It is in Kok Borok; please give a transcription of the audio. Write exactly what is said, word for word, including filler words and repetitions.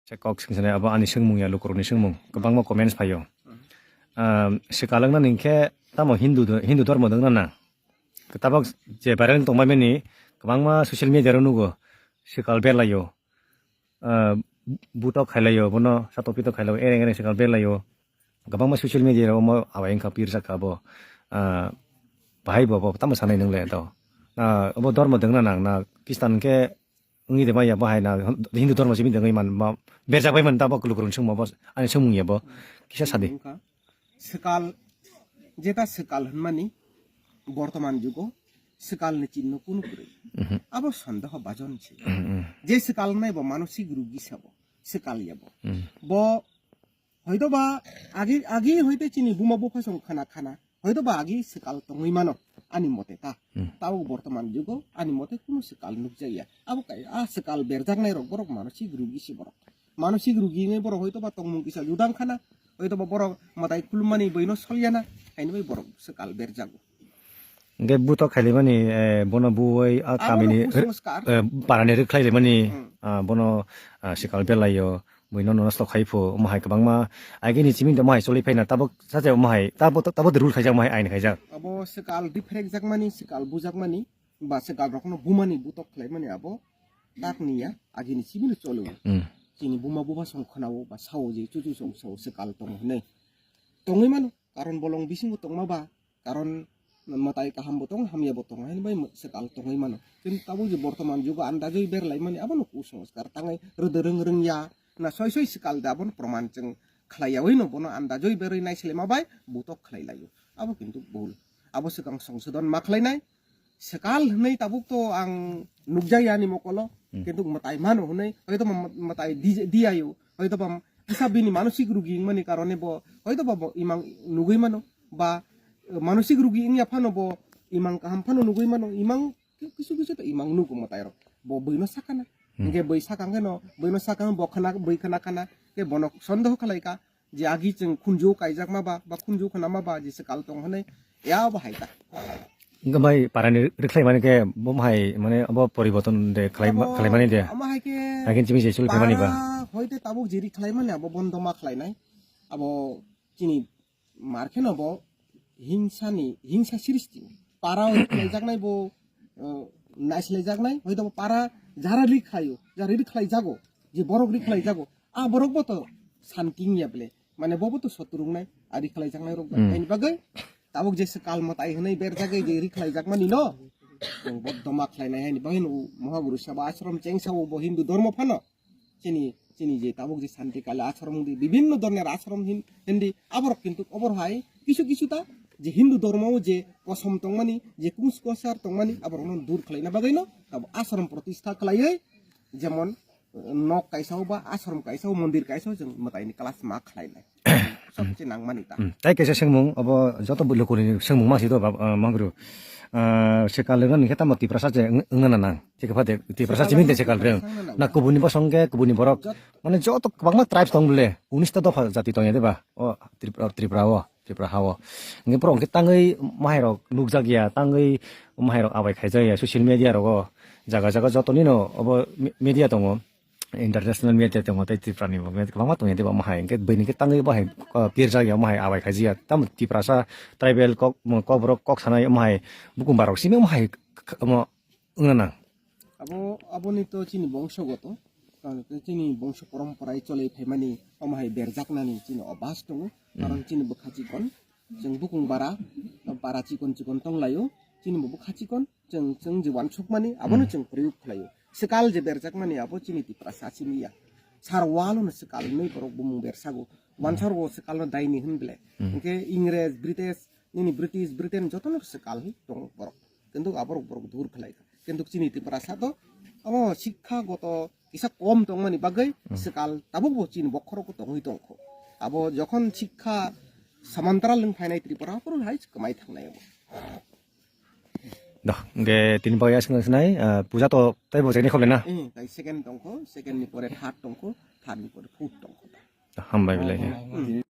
Se kok sing sini abo ani swngmung ya, lukurokni swngmung. Kwbangma comments phaio. Um, swkal wngna nini khe tamo Hindu do-, Hindu dhormo dwngna na? Tabok je viral tongbai mani kwbangma social media ro nugo. Swkal berlaio. Ah, butok khailaio, bono satok pitok khailaio, ereng ereng swkal berlaio. Kwbangma social media ro omo awai wngkha, pir sakha abo. Ah, bahai bo, bo tamo sanai nwngle to. Ah, obo dhormo dwngna nang na, Khristan khe wngwi de maya bahai na, Hindu dhormo simi de wngwi man, ma, berjak bai man tabok lukurokni swngmo bo, ani swngmung ya bo, kisa sadi. Wngkha. Swkal, jeta swkal hwnmani, bortoman jugo swkalni chinno kunu kwrwi. Mhm. Abo sondeho bajon se. Mhm, mhm. Je swkal wngnai bo manosik rugi sabo, swkal ya bo. Mhm. Bo hoito ba agi, agi hoite chini buma bupha song khana khana. Hoito ba agi swkal tongwi mano, ani mote ta. Hmm. Tabuk bortoman jugo, ani mote kunu swkal nukjakya. Abo kai, a swkal berjaknai rok borok manosik rugi se borok. Manosik rugi wngwi borok hoito ba tongmung kisa judang khana, hoito ba borok mwtai khulummani bwino solyana, haini bai borok swkal berjago. Hingke butok khailaimani, eh, bono buwai, a Abono kamini, kusango skar. Eh, parani rwkhlailaimani, Hmm. ah, bono, ah, swkal belaio. Buino nosto khai phu, omo hai kwbangma agini simi de omo hai choli phaina tabuk sache omo hai tabo, tabo de rule khaijak omo hai ain khaijak. Abo swkal rifrek jakmani, swkal bujakmani, ba swkal rokno bumani butok khlaimani abo tak niya agini simi no cholo. Hmm. Chini buma buba song khwnao ba sao je chuchu song sao swkal tongo hinwi. Tongwi mano, karon bolong bisingo tongma ba Karon mwtai kaham bo tongo, hamya bo tongo, haini bai swkal tongwi mano. Chini tabuk je bortoman jugo andajoi berlai mani, abono kusanskar tangwi rwdwrwng rwngya, na soi soi swkal de abono proman chwng khlaiyawi no bono andajoi berwi naiselema bai butok khlai laio. Abo kintu bul. Abo swkang songsodon ma khlainai. Swkal hwnwi tabuk to ang nukjakya ani mokolo, Hmm. kintu mwtai mano hwnwi, hoito ma-, mwtai di-, diyayo, hoito ba kisa bini manosik rugi wngmani karone bo, hoito ba bo imang nugwi mano. Ba, eh, manosik rugi wngya phano bo imang kaham phano nugwi mano, imang ki-, kisu kisu to imang nugo mwtai rok. Bo bwino sakana. Hmm. Hingke bwi sakang khe no, bwino sakang bo khana, bwi khana khana, ke bono sondeho khlai ka, je agi chwng khunju kaijakma ba, ba khunju khanama ba, je swkal tong hwnwi, ya bo hai ta. Hingke bai parani rwkhlai mani khe bo hai mane abo poriborton de khlai, Abo, khlai mani de. Amo hai khe Hai khe chimi je chuli khlai mani ba. Para hoite tabuk je rwkhlai mani abo bondo ma khlai nai. Abo chini Mar kheno bo hingsa ni, hingsa sristi. Para o rikhlaijaknai bo, eh, naislaijaknai, hoito bo para jara rikhlaio, jara rikhlaijago, je borok rikhlaijago, a borok bo to santi wngya ble, mane bo bo to sotrungnai, a rikhlaijaknai rok bai. Hmm. Haini bagwi tabuk je swkal mwtai hwnwi berjagwi je rikhlaijakmani no, chwng bo doma khlainai haini bagwi no Mohaguru Seba Ashram chengsa o bo Hindu dhormo phano. Chini, chini je tabuk je Santi Kali ashram di, bibhinno dhoroner ashram hin-, hindi, aborok kintu obor hai kisu kisu ta je Hindu dhormo o je kosom tongmani, je kungsu kosar tongmani, aborokno dur khlaina bagwino tabuk ashram protistha khlaiwi, jemon, eh, nok kaisa o ba ashram kaisa o, mondir kaisa o, chwng mwtaini class ma khlainai. Sobse nangmani ta. Hmm. Tai kaisa swngmung, obo joto bo lukuni swngmung ma si do, bab-, ah, Mohaguru. Ah, se kalrwng ni khe tamo Tiprasa je wng-, wngna nang. Thik khe phate Tiprasa chini de se kalrwng. Na kubuni bosong khe kubuni borok. Jot- Mane joto kwbangma tribes tong bole. Unis ta dopha jati tong ya de ba? O Tripura, Tripura o, Tripura ha o. Nge borok khe tangwi mahairok nukjak ya, tangwi mahairok abai khaijak ya, social media rogo. Jaga jaga joto nino obo me-, media tongo. International media tongo tei Tripura ni bo kwbangma tongya de bo omo hai, hingke bini khe tangwi bo hai, ah, pirjak ya omo hai abai khaijak ya. Tamo Tiprasa tribal kok, mo kokborok kok sanai omo hai bukum barok simi omo hai k-, k-, omo wngna nang. Abo, aboni to chini bongsogoto, karon khe chini bongso poromporai cholwi phaimani omo hai berjaknani chini obas tongo. Karon chini bwkha chikon, chwng bukung bara, bara chikon chikon tonglaio, chini bo bwkha chikon. Chwng, chwng je wansukmani, abono chwng proyog khlaio. Swkal je berjakmani, abo chini Tiprasa simi ya. Sar walo no swkal hinwi borok bumung bersago. Wansar bo swkal no daini hwn bele. Hwnkhe Ingres, British, nini British, Britain jotono swkal hi tong borok. Kintu aborok borok dur khlai kha. Kintu chini Tiprasa to abo sikha goto kisa kom tongmani bagwi swkal tabuk bo chini bokhorok tongwi tongkho. Abo jokhon sikha samantral wng phainai Tripura, aphuru hai kwmai thangnai abo. Doh, hingke tini bagwi aswk no sinai, ah, puja to tei bo jani khoble na? Eh, tai second tongkho, second ni pore third tongkho, third ni pore fourth tongkho. Hambai belai. Hmm.